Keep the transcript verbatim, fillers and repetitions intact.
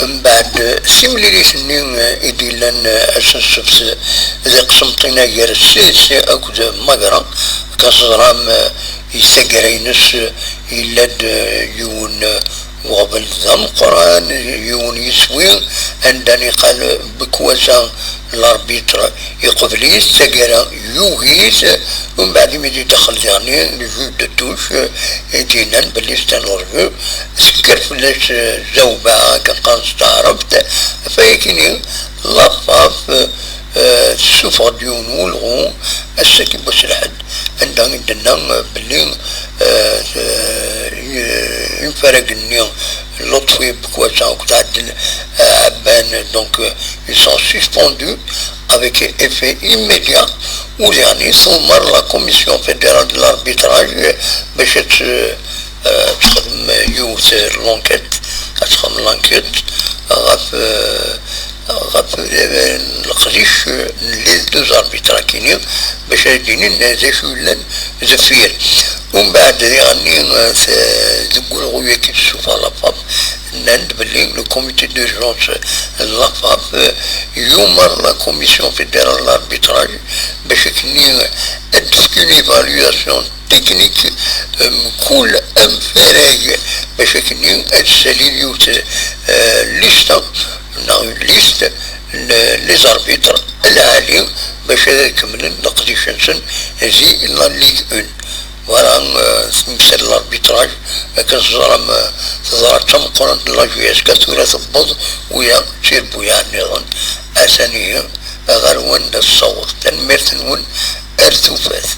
Mbeɛd timlilit-nni i d-yellan ass n ssebt, d iqsemṭin-a gar Sese akked Magra, akken teẓram, i taggara-ines yella-d yiwen uɣbel d ameqqran, yiwen yiswi, anda niqal Bekwasa, l'arbitre, iqbel-it, taggara yugi-t, umbeɛd imi d-idaxel diɣen le juge de touche, i d-yennan belli c'est un hors-jeu, tekker fell-as Zawba, akken qqaren s taɛrabt, ɣef wayakini la FAF tessufeɣ-d yiwen n ulɣu ass-agi n wass n lḥedd, anda i d-tenna belli imfarag-nni Lotfi Bekwasa akked Ɛebban, donc, ils sont suspendus avec effet immédiat, u diɣen tumer la Commission fédérale de l'arbitrage bac ad texdem yiwet l'enquête, ad texdem l'enquête ɣef ɣef leqdic n les deux arbitres-agi-nni, bac ad d-inin d acu yellan deffir. Umbeɛd diɣen, deg ulɣu-agi tessufeɣ la FAF, nnan-d belli le comité d'urgence n la FAF yumer la Commission fédérale d'arbitrage bac akken ad d-tefk une évaluation technique mkul amfarag bac akken ad d-tali yiwet lista neɣ une liste n les arbitres lɛali bac ad kemmlen leqdic-nsen di la Ligue un. Voilà, temsal l'arbitrage, akken teẓram, teẓra d tameqqrant n la JSK, tura tewweḍ wiya d tirbuyaɛ nniḍen. Atan ihi ɣer wanda tessaweḍ. Tanemmirt-nwen, ar tufat.